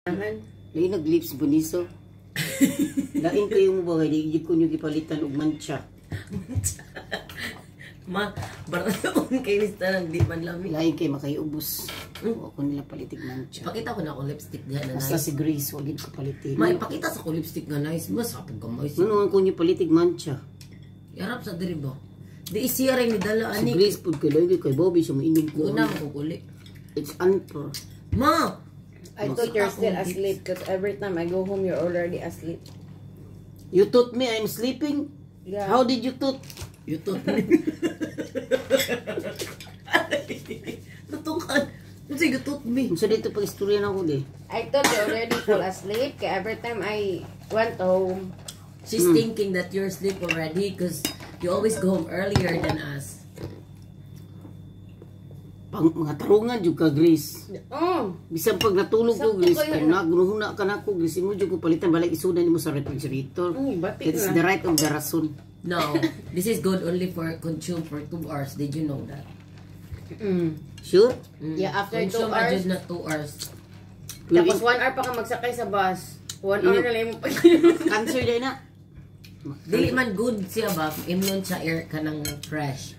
Ganahan. Lain nag-lips buniso. Lain kayo mo ba kay di ko nyo gipalitan og mancha. Ma, baratoon kay ni tanan di man lami. Lain kay makaiubos. Wa ko nila palitig mancha. Pakita ko na akong lipstick diha na Basta nice. si Grace wa gid ko palitig. Ma, ipakita sa ko lipstick nga nice. Mas hapog gamay. Ano ko nyo palitig mancha? Yarap sa diri ba? Di isiya rin ni dala Si ani. Grace pud kay lain kay Bobby siya mainom ko. Una mo ko uli. It's unfair. Ma, I thought you're still asleep because every time I go home, you're already asleep. You taught me I'm sleeping? Yeah. How did you taught? You taught me. Natukan. Unsa you taught me? Unsa dito pag istorya na ako di? I thought you already fall asleep. Kaya every time I went home, She's thinking that you're asleep already because you always go home earlier than us. Pang mga tarungan jud ka, Grace. Oh, Bisan pag natulog ko, Sakto Grace, kayo, kung nagnuhuna ka na ako, Grace, imo jud ko palitan balik isudan nimo sa refrigerator. Bati It's na. the right of the rason. No, this is good only for consume for 2 hours. Did you know that? Mm. Sure? Mm. Yeah, after 2 Consume hours. adjud na 2 hours. Tapos 1 hour pa ka magsakay sa bus. 1 hour na lang mo pag Cancer day na. Dili man good siya ba? Imnon sa air ka ng fresh.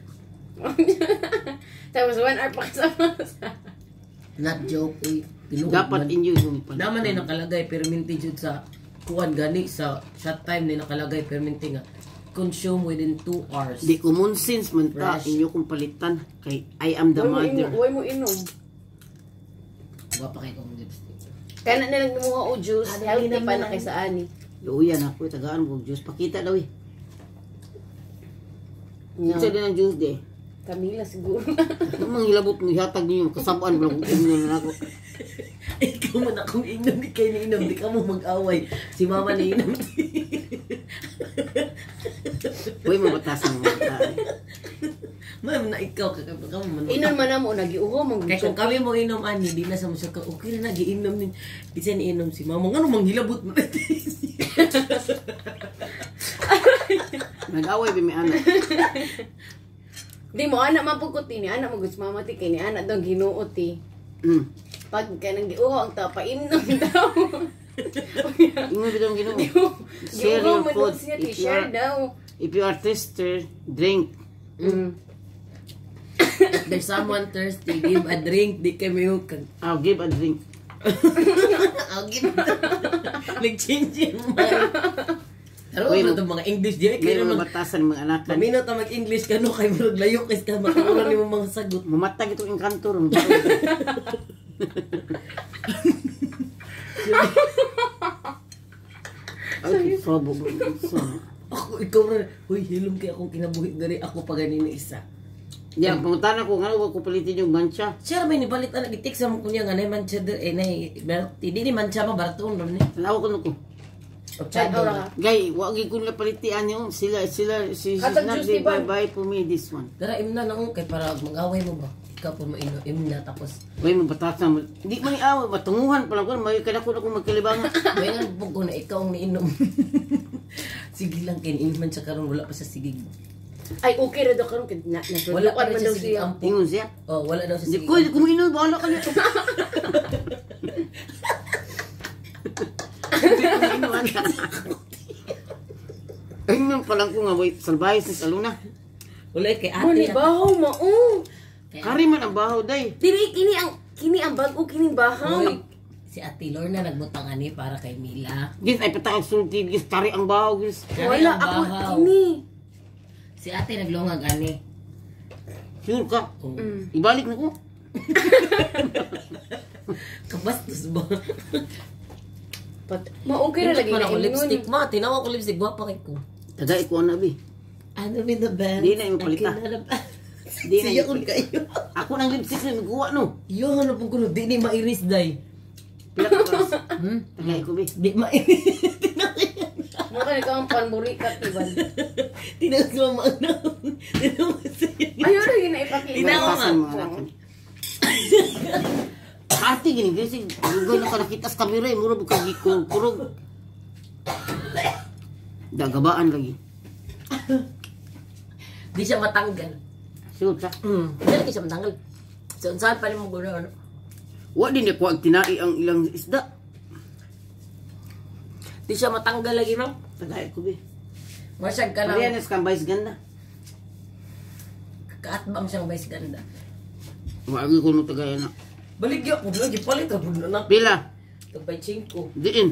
Tapos 1 hour pa ka sa bus. Not joke, uy. Tinuod Dapat man. inyo yung palit. Naman ay nakalagay perminti jud sa kuan gani sa shot time ni nakalagay perminti nga consume within 2 hours. Di common sense man ta Fresh. inyo kong palitan kay I am the Huwag mo inom. mother. Huwag mo inom. Wa pa kay kong lipstick. Kaya na nilang gumawa o juice. Ano, Healthy hindi pa naman. na kaysa ani. Luya na ako, tagaan mo og juice. Pakita daw eh. No. Unsa din ang juice de? Camila siguro. Ano mang hilabot mo ihatag niyo kasabaan mo lang kung na ako. Ikaw man akong inom, di kayo niinom, di ka mo mag-away. Si mama niinom. Uy, mabatas ang mga bata. Ma'am, na ikaw, ka ka mo man. Inon man na mo, nagiuho mo. Kaya kung kami mo inom ani, di na sa mo siya ka, okay na nagiinom ni. Di siya niinom si mama. Ngano mang hilabot mo? Nag-away ba may anak? Di mo, anak man po ko ti, ni anak mo gusto mama ti, kay ni anak daw ginuot ti. Pag kanang giuho ang tao, painom daw. Ingon bitaw ang Ginoo. Share Giuho your mo daw food. siya ti, If you share are, daw. if you are thirsty, drink. If there's someone thirsty, give a drink. Di kami yung kag... I'll give a drink. I'll give. Nag-change yung mind. Pero Uy, ano itong mga English di ay May kayo mga naman. batasan mga anakan. Mamino ta mag-English ka no kay murag layo kay ka makaura nimo mga sagot. Mamatag itong engkanto ron. Ay, sobo. So, Ako ikaw ra, huy hilom kay akong kinabuhi diri ako pa gani ni isa. Yan, pangutana ko, nga ko palitin yung mancha. Siya ra may nibalit ana gitik sa mo kunya nga nay mancha dir eh nay di ni mancha ma baraton ron ni. Tanaw ko nuko. Ochado. Ora. Gay, wa gyud ko nila palitian yun. Sila, sila, si, she's Katong not juice, the di ba? bye-bye for me this one. Dara imna na kay para mag-away mo ba. Ikaw po maino imna tapos Uy, mabatasan mo. Di man iaw, matunguhan pala ko. May kada ko na kung magkalibangan. may nga ko na ikaw ang niinom. Sige lang kay niinom man siya karon wala pa siya sigig. Ay, okay ra daw karon kay na Wala pa man rin daw siya sigig siya. ampo. Ingon siya. Oh, wala daw siya Di sigig. ko, di ko mainom. Bahala ka nito. Hindi ko mainom, anak. Ayun pa lang ko nga, wait, salbahe sa saluna. Wala kay ate. Mani bahaw mao. Kari man ang bahaw, day. Dili kini ang bag-o kini bahaw. Hoy, si Ate Lorna nagbutang ani para kay Mila. Gis, ay patakag sulti, gis, kari ang bahaw, gis. Kari Wala ang ako bahaw. kini. Si Ate naglongag ani. Sure ka. Oh. Ibalik na ko. Kabastos ba? Pat ma okay ra lagi man na ako imnon. lipstick ma. Tinawa ko lipstick gwapa kay ko. Tagay ko na, bi. Ano be the best? Di na yung palita. Di na Siya yung kun kayo. Ako nang lipstick na magawa, no. Yo ano pong kuno di ni mairis day. Pila ka oras. Hmm? Tagay ko, bi. Di mairis. Mo kani ka ang panburikat iban. Tinawa sa mama ano. Tinawa sa Ayo lagi na ipakita. Tinawa nga. Batasan mga anak. Ate, gini, gini, gini, na ka nakita sa kamera, eh, mura bukag kurog. Dagabaan lagi. Di siya matanggal. Sure ka. Di lagi siya matanggal. So, saan pa ni mo guna ano? Wa din ako ang tinai ang ilang isda. Di siya matanggal lagi, ma'am. Tagay ko bi. Masyag ka Marian lang. is kang vice ganda. Kaatbang siyang vice ganda. Wagi ko no tagay na. Baligya po lagi palit ra pud na. Pila? Tagpay 5. Diin.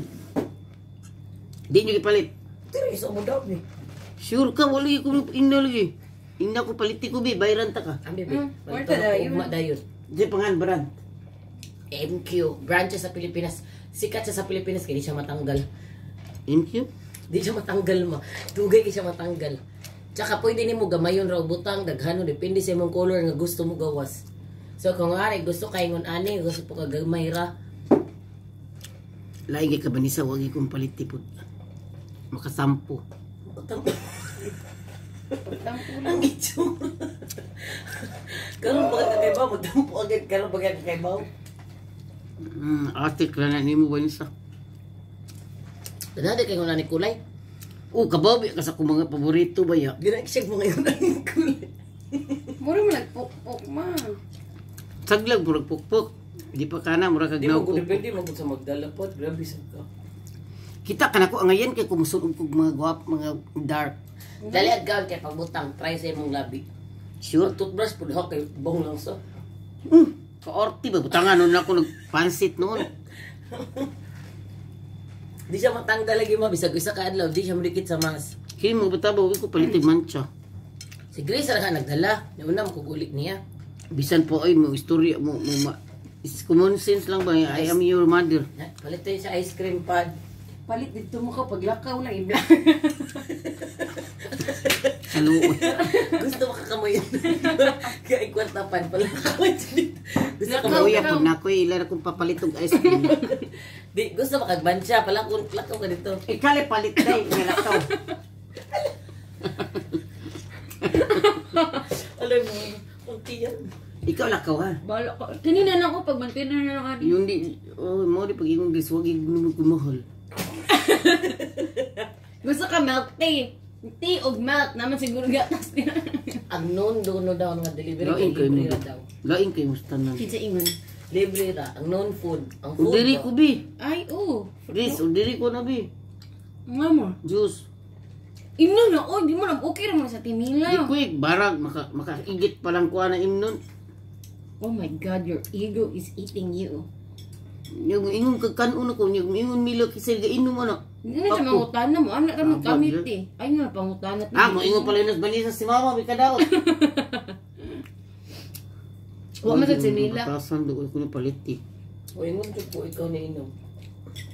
Di nyo gipalit. Diri sa Abu Dhabi. Sure ka wala ko inna lagi. Inna ko paliti ko bi bayran ta ka. Ambi bi. Kwarta dayon. Ugma dayon. Di pangan brand. MQ branches sa Pilipinas. Sikat siya sa Pilipinas kay di siya matanggal. MQ? Di siya matanggal ma. Dugay kay siya matanggal. Tsaka pwede nimo gamayon raw butang daghano depende sa imong color nga gusto mo gawas. So kung ari gusto kay ngon ani gusto po ka gamay ra. Lain kay kabanisa wagi kong paliti pud. Makasampo. Tampo. Ang itsura. Karon pa ka kay ba magtampo agad karon pa ka kay ba. Atik ra na nimo banisa. Dada kay ngon ani kulay. Oh, kababi ka sa akong mga paborito ba ya? Gina siya mga ngon ani kulay. Mura mo nagpukpok ma. Saglag murag pukpok. Di pa kana murag kag Di mo naw depende mo sa magdala pod grabe sa ka. Kita ka nako ang ngayon kay kumusulog kog mga guwap, mga dark. Dali at gawin kay pagbutang try sa imong labi. Sure. Sure, toothbrush pud ha kay bong lang sa. Kaorti ba butangan noon ako nagpansit noon. Di siya matanggal lagi ma bisag isa ka adlaw di siya modikit sa mas. Kini mo bata ba ko palitig mancha. Si Grace ra ka nagdala. Nauna mo kugulit niya. Bisan po ay mo istorya mo mo ma, it's common sense lang ba I am your mother. Na, palit tayo sa ice cream pad. Palit dito mo ka paglakaw lang ibla. Hello. Gusto mo kakamoy. Kaya kwarta pad pala kamoy dito. Gusto ka mo. Kuya po na ko ila na kong papalit og ice cream. Di gusto mo kagbansya pala kun lakaw ka dito. Ikale palit day ngalakaw. Alam mo, unti yan. Ikaw lakaw ha. Bala ka. Kanina na ako pag mantina na lang ani. Yung di oh mo di pag imong giswag mo kumahol. Gusto ka milk tea. Tea og milk naman siguro gatas niya. Ang noon doon daw nga delivery Lain kay kay mo. libre ra daw. Lain kay mo tanan. Kinsa ingon? Libre ra ang known food. Ang food. Udiri ba? ko bi. Ay, oo. This udiri ko na bi. Nga mo. Juice. Imnon na, oh, di mo na, okay ra mo na sa Di tinila. quick barag maka makaigit pa lang kuha na imnon. Oh my God, your ego is eating you. Yung ingon kag kanon ko, yung ingon mila kasi ga inom ana. Hindi na siya Ako. mangutana mo. Ano ka mo Ah, kamit bagay. eh. Ay na, pangutana. Ah, mo ingon pala yun balisa si mama bi kadaot. Wa man sa sinila. Batasan do ko na palit eh. Uy, ingon jud ko ikaw ni inom.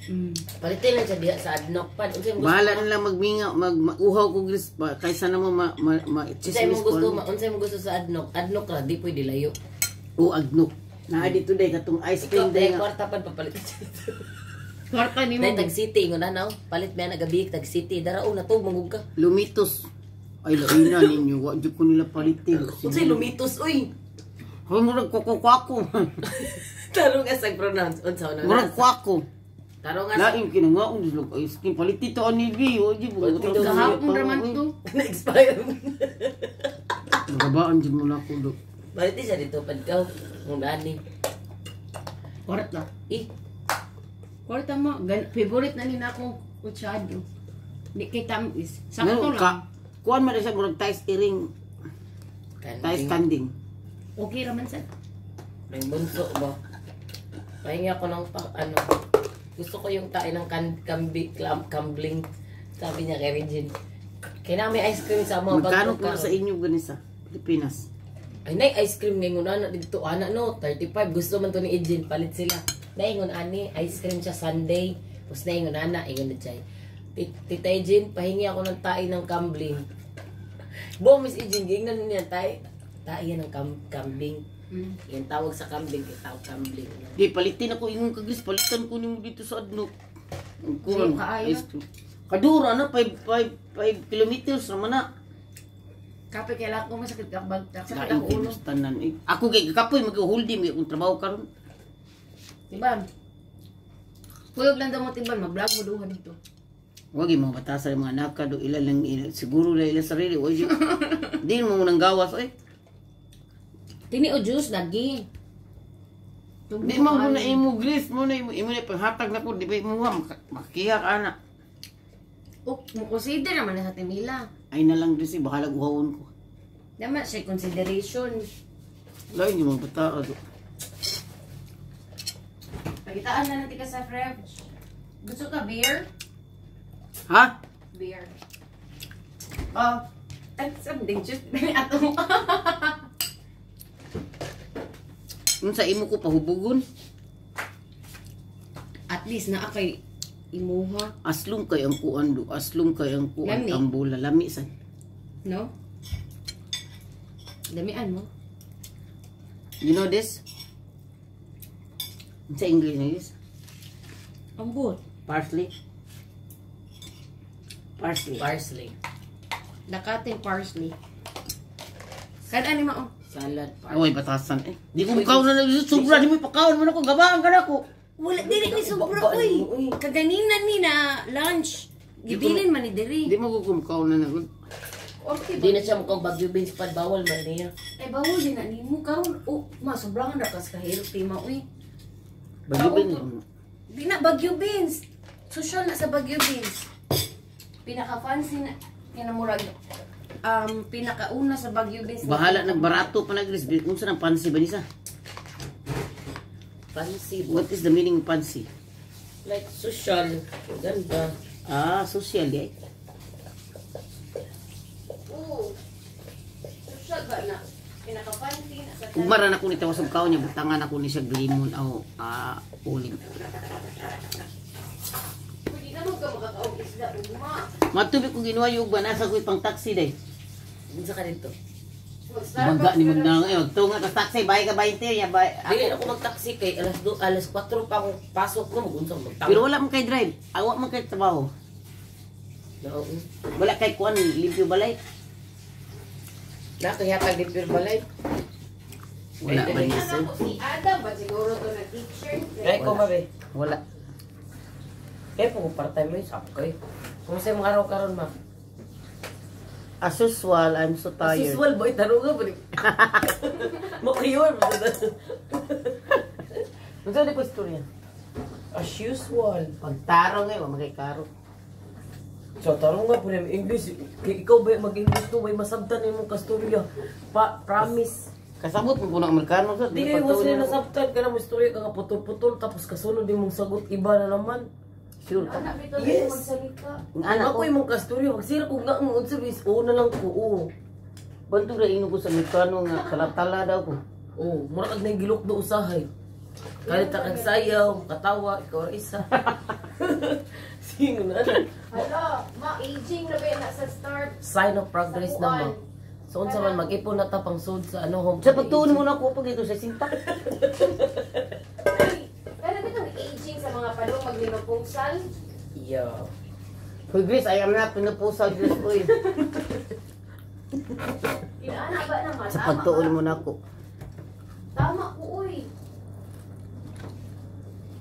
Mm. Palitin lang siya diha sa Adnoc pan. Unsa imong gusto? Bahala na lang magminga, mag mauhaw ko gris pa kaysa na mo ma ma, ma Unsa imong gusto ma unsa imong gusto sa Adnoc? Adnoc ra di pwede layo. O agnok. Naa dito day katong ice Ikaw cream day day nga. kwarta pan papalit siya dito. Kwarta ni mo. Day tag city ingon na palit may nagabi tag city dara o natug mangug ka. Lumitos. Ay laina ninyo, wa jud ko nila palitin. Unsay lumitos uy? Hoy murag kuko kwako. Tarong nga sa pronounce unsa na. Murag kwako. Tarong nga sa Lain kinangaon jud ice cream palit dito ani bi, wa jud mo. Kahapon raman to. na-expire. Nagabaan jud mo na ako do. Palit siya dito pad ka. Ngun ani. Kwarta. Eh, Kwarta mo. Favorite na nila akong kutsado. Di kay tamis. Sakto Ngayon, lang. ka, kuan man na siya murag tais iring, tais kanding. kanding. Okay raman sa. May bunso ba? Pahingi ako ng pa, ano. Gusto ko yung tae ng kan, kambi, klam, kambling. Sabi niya kay Regine. Kaya may ice cream sa mga Magkano bagong po na sa karon. inyo ganisa? Pilipinas. Ay, nay, ice cream ngayon ana dito ana no, 35 gusto man to ni Ejin, palit sila. Naingon ani, ice cream siya Sunday. Tapos naingon ana, ingon na siya. Tita Ejin, pahingi ako ng tae ng kambling. Bo, Miss Ejin, gingnan niya tae. Tae yan ng kambing. Mm. Yan tawag sa kambing, kay tawag kambling. Di palitin ako ingon kagis, palitan ko nimo dito sa Adno. Ang kuan, Ay, kaayo. ice cream. Kadura na 5 5 5 kilometers naman na. Kape kailangan ko masakit ako bag. Sakit Lain ako kay ulo. mas tanan eh. Ako kay kapoy mag-holding may akong trabaho karon. Diba? Kuyog lang daw mo tiban, mag-vlog mo duha dito. Wag yung mga batasan yung mga naka do ila lang ila, siguro lang ila sarili. Wag yun. Di mo nang gawas eh. Tini o juice lagi. Di mo na imo gris mo na imo imo na panghatag na ko di ba imo makiha ka ana. Oh, mo consider naman na sa Timila. Ay na lang Grace, bahala uhawon ko. Naman siya consideration. Lain yung mga bata. Ano. Pagitaan na natin ka sa ref. Gusto ka beer? Ha? Beer. Ah. Ay, something just ato. Unsa imo ko pahubugon? At least naa kay imuha, Aslong kay ang kuan do, aslong kay ang kuan Lami. ang bola lami sad. No? Damian mo. You know this? Sa English na this? Ambot. Parsley. Parsley. Parsley. Dakating parsley. Kan ani mao? Salad. Ay, way batasan eh. Di ko mukaon na sobra di mo pakaon mo na ko gabaan ka na ko. Wala dili ni sobra Ba- ba- oy. uy. Kaganina ni na lunch. Gibilin man ni diri. Di mo ko mukaon na na. Okay Di na siya mukhang Baguio beans pad bawal man niya. Ay bawal din na nimo karon. Oh, ma sobrang ra kas ka healthy ma uy. Bagyo Di na Baguio beans. Social na sa Baguio beans. Pinaka fancy na kinamurag pinakauna sa Baguio beans. Bahala nagbarato pa na Grace. Unsa nang pansi ba nisa? Fancy. What is the meaning of pansi? Like social. Ganda. Ah, social eh. Oo. Social ba na? Pinaka fancy na sa Kung mara na ko ni tawas og kaon niya butangan ako ni siya limon o uling. Pwede na mo ka makakaog isda ugma. Matubig ko ginuwayo ba nasa ko pang taxi day. Unsa ka dito? Bangga ni magnang eh tunga ka taxi bay ka 20 ya bay. Dili na ako mag-taxi kay alas 2, alas 4 pa ako pasok ko mag-unsa mag Pero wala man kay drive. Awa man kay trabaho. Oo. Wala kay kuan limpyo balay. Na kaya tag limpyo balay. Wala ba niya sir? Ano si Adam ba siguro to na teacher? Ay ko ba be? Wala. Eh po part-time mo sakay. Kumusta imong araw karon ma? As usual, I'm so tired. Usual boy tarong nga ba? Makayon. Unsa ni ko istorya? As usual. Pagtarong eh, wa man kay karo. So tarong nga po na English. Kay ikaw ba mag-English to way masabtan imong kastorya. Pa promise. Kasabot mo kuno Amerikano sa Di kayo sila nasabtan ka na mo istorya ka nga putol-putol tapos kasunod imong sagot iba na naman. Sure ka. Anak bitaw Yes. magsalita. Ang anak Ako ko, imong kastorya magsira ko nga ang unsa bis oo na lang ko oo. bantu ra ino ko sa Amerikano nga tala-tala daw ko. Oo, mura kag nagilok do usahay. Kalit ta kag sayaw, katawa, ikaw ra isa. Sino na ano? Hala, ma-aging na ba yan sa start? Sign of progress Sa na ma. kuan. So unsa man mag-ipon na ta pang sud sa ano home. Sa pagtuon mo na ako pag ito sa sinta. Uy, Kaya na itong aging sa mga palong magminopusal? Yeah. Hoy Grace, I am not pinupusal Grace oy. Inaana ba naman? Sa Tama pagtuon ba? mo na ako. Tama ko, uy.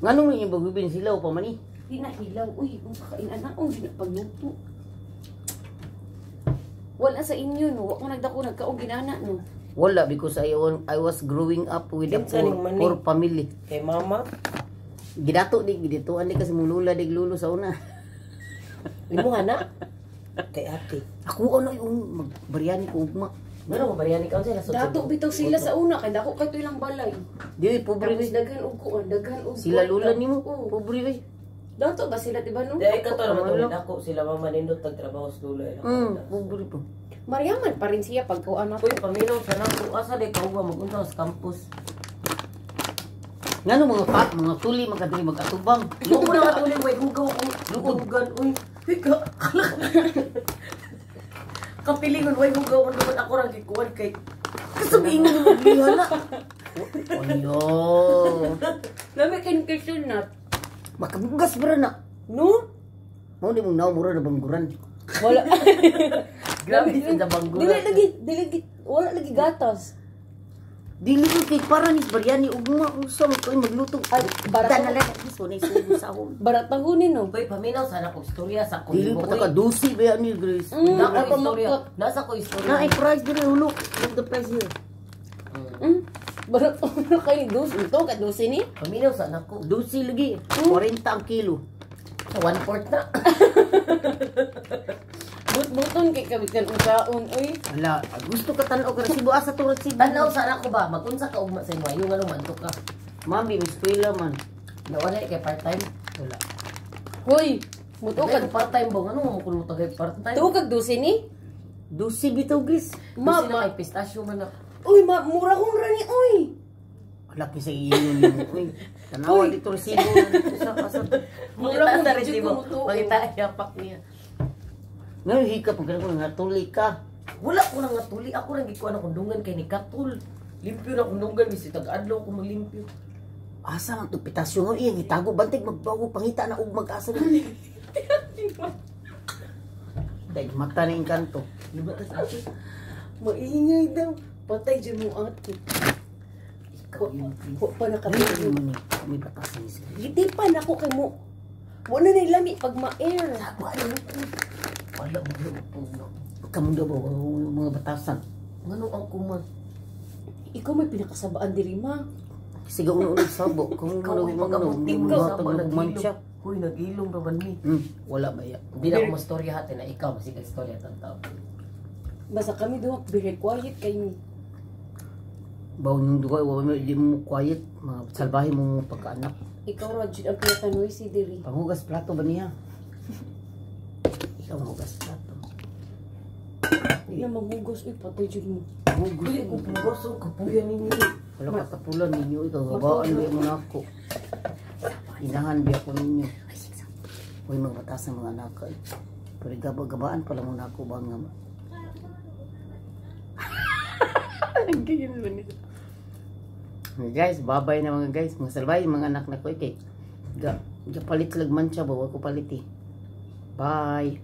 Nganong ninyo bagubin sila o pa man eh? Di na hilaw, uy. Kung kakain na, uy, di na pagluto. Wala sa inyo, no? Wa ko nagdako, nagkaog ginana, no? Wala because I was growing up with a Kinsa poor, ning mani? poor family. Kay mama, Gidato di gidituan di kasi mulula di lulo sa una. imo na. Kay ate. Ako ano yung magbaryani ko ugma. Ngano mo bariyani ka unsa nasud? Dato bitaw sila sa una, kay dako kay ilang balay. Di oy, pobre Tapos oy. daghan og kuan, daghan og Sila kwarta. lula nimo, Oo. pobre oy. Dato ba sila, diba, no? Di ay kato naman tulad ako sila mama nindot tagtrabaho sa lula ila. Pobre po. Mariaman pa rin siya pag kuan ako. Uy, paminaw sa nako asa di ka uwa magunta sa campus. Ngano mga pat, mga tuli mga diri magatubang. Luko na nga tuloy, way hugaw ko. Lukugan, uy. Uy, ka. Kapilingon, way hugaw. Ano naman ako rang gikuan kay... Kasabihin mo magliha na. Ayo. Lami kay kasunat. Makabugas bra na. No? Mao ni mong naw mura na bangguran. Wala. Grabe sa bangguran. Dili lagi, dili lagi, wala lagi gatas. Dili ko kay para ni baryani ugma unsa man koy magluto. Ay, barato. Dana lang gusto na isugo sa akong. Baratahunin no. Uy, paminaw sana kong istorya sa Dili kulibo. pa ta ka dusi ba ni Grace. Mm, Na ko ako istorya. makot. Nasa ko istorya. Na ay price diri hulo. Look the price here. Barat kay dos ito ka dos ni. Paminaw sana ko. Dusi lagi. 40 ang kilo. One-fourth na. But-buton kay kabitan unsaon oy. Wala, gusto ka tan-aw ka resibo asa to resibo. Tanaw sana ko ba? Magunsa ka ugma sa imo. Yung ano man to ka. Mami, may eskwela man. Nawala kay part-time. Wala. Hoy, mutuo Tagay kag ko part-time ba? Ano mo kung tagay part-time? tuo kag 12 ni? Dusi bitaw gris. Ma, Ma, na kay pistachio man na. Uy, ma, mura kong rani oy. Wala kay sa iyo nimo. Uy, tanawa Uy. dito resibo dito sa asa. Mura Mangita kong sa jud resibo. ko mutuo. Mangita yapak niya. Ngayon hika pag ko nga tuli ka. Wala ko nang natuli. Ako nang gikuan akong dungan kay ni Katul. Limpyo na akong dunggan. Misi tag-adlaw ko maglimpyo. Asa man to pitasyo nga iya gitago bantig magbago pangita na og mag-asa na. Dag mata na engkanto. Lumatas ako. Maingay daw. Patay jud mo ate. Ikaw yung Wa pa Ano nakapili. man ni? May batasan ni sila. Giti pa nako kay mo. Wala na lami pag ma-air. Wala mo ko. Wala mo ko. Kamu daw ba mga batasan? Ngano ang kuman? Ikaw may pinakasabaan diri ma. Sige uno uno sabo. Kung Ikaw ano ay ano pag-abuti mo mga sa tag mancha. Huy, nag-ilong raman mi. Wala ba ya? Hindi na ako mastorya hati na ikaw. Masig istorya tang tao. Basta kami duha very quiet kay mi. Bawon yung dugo, wa mo di mo quiet, mga salbahe mo mo pagkaanak. Ikaw ra jud ang pinaka noisy diri. Panghugas plato ba niya? Ikaw ang hugas plato. Di na manghugos uy, patay jud mo. Hugas. Dili ko pugaso, kapuya ninyo. Wala katapulan ninyo, ikaw gabaan biya mo na ako. Inahan biya ko ninyo. Uy, mga batas ng mga anak ko. Pero gaba-gabaan pala mo na ako ba nga. Nagganyan man nito. Mga guys, babay na mga guys. Mga salbay, mga anak na ko. Eh, kay, ga, ga palit lag man siya, bawa ko palit eh. Bye.